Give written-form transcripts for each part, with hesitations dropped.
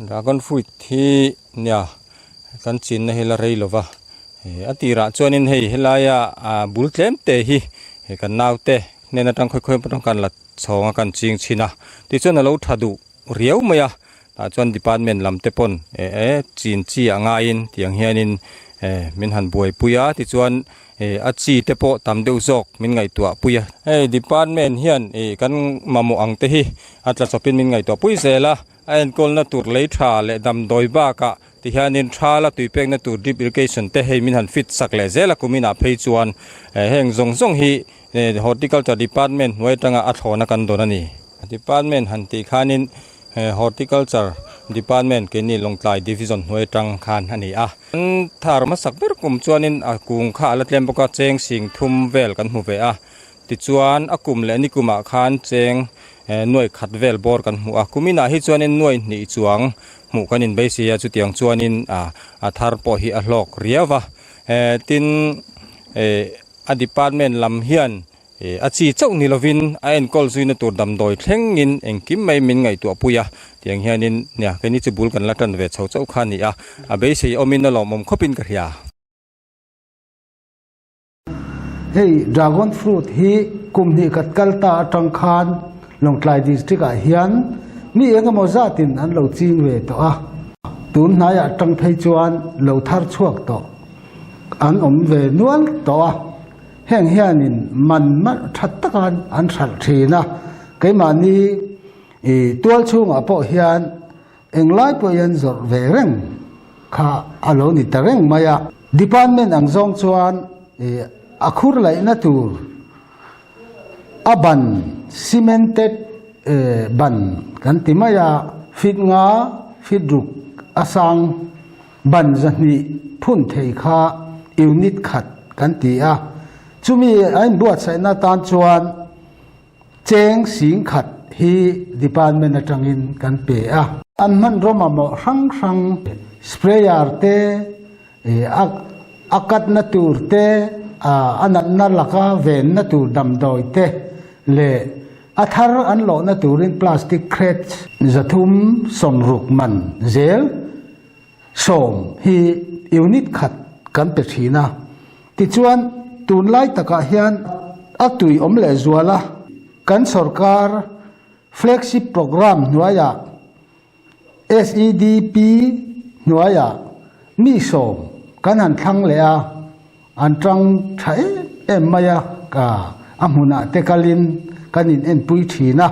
Dragon fruit hi nia kan chinna hi la rei lova a tirah chuanin hei helaia ah bul tlem te hi kan naute hnen atang khawi khawi atang khan la chhawng a kan ching chhin a tichuan a lo tha duh riau mai a tah chuan department lam te pawn eh eh chin chi a ngaiin tiang hianin eh min han buaipui a tichuan eh a chi te pawh tam deuh zawk min ngaihtuah pui a hei department hian ih kan mamawh ang te hi a tla chawpin min ngaihtuah pui zel a a enkawlna tur lei tha leh damdawi bakah ti hianin tha la tui pekna tur drip irrigation te hei min han fit sak leh zel a kuminah phei chuan eh heng zawng zawng hi eh horticulture department hnuai atanga a thlawhna kan dawn a ni. Department han tih khanin eh horticulture department keini Lawngtlai division hnuai atang khan a ni a. Kan thar hmasak ber kum chuanin a kung kha a la tlem bawk a cheng sing thum vel kan hmu ve a tichuan a kum leh ni kumah khan cheng eh nuai khat vel bawr kan hmu a kuminah hi chuanin nuai hnih chuang hmuh kan inbeisei a chutiang chuanin ah a thar pawh hi a hlawk riau va eh tin eh a department lam hian Eh, a chi chauh ni lovin a enkawl zuina tur damdawi thlengin engkim mai min ngaihtuah pui a, tiang hianin nia keini chu bul kan la tan ve chho chauh kha a ni a, a beisei awmin a lawmawm khawpin ka hria. Hei dragon fruit hi kum hnih khat kal ta atang khan Lawngtlai district ah hian mi eng emaw zatin an lo ching ve tawh a, tun hnaiah atang phei chuan lo thar chhuak tawh an awm ve nual tawh a. Heng hianin man malh that taka an hralh thin a, keimahni tual chhungah pawh hian englai pawh hian zawrh ve reng kha a lo ni ta reng mai a. Department ang zawng chuan a khur laihna tur a ban cemented ban kan ti mai a, feet nga feet ruk a sang Ban zahnih phun thei kha unit khat kan ti a, chumi a inbuatsaihna atan chuan cheng sing khat hi department atangin kan pe a. An hmanraw mamawh hrang hrang sprayer te, a katna tur te, a natna laka venna tur damdawi te leh a thar an lawhna turin plastic crates 360 man zel 10 hi unit khat kan pe thin a. Tichuan, tunlai takah hian a tui awm leh zual a, kan sorkar flagship programme hnuaiah SEDP hnuaiah mi 10 kan han thlang leh a, an tang tha em em mai a, ka a hmunah te kalin kan in enpui thin a.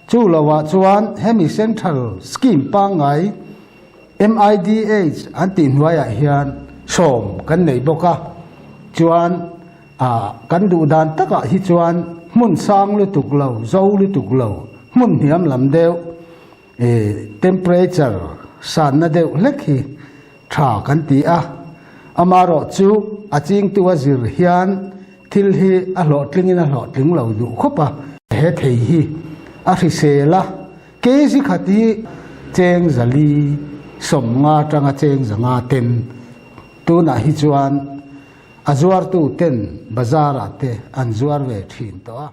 Chu lovah chuan hemi central scheme pangngai MIDH an tih hnuaiah hian 10 kan nei bawk a, chuan ah kan duh dan takah hi chuan hmun sang lutuk lo, zo lutuk lo, hmun hniam lam deuh eh temperature sanna deuh hlek hi tha kan ti a, amarawh chu a chingtu a zir hian thil hi a hlawhtlingin a hlawhtling lo duh khawp a. He thei hi a hrisel a, kg khat hi cheng zali 50 atanga cheng 500 ten tunah hi chuan a zuartu ten bazar ah te an zuar ve thin tawh a.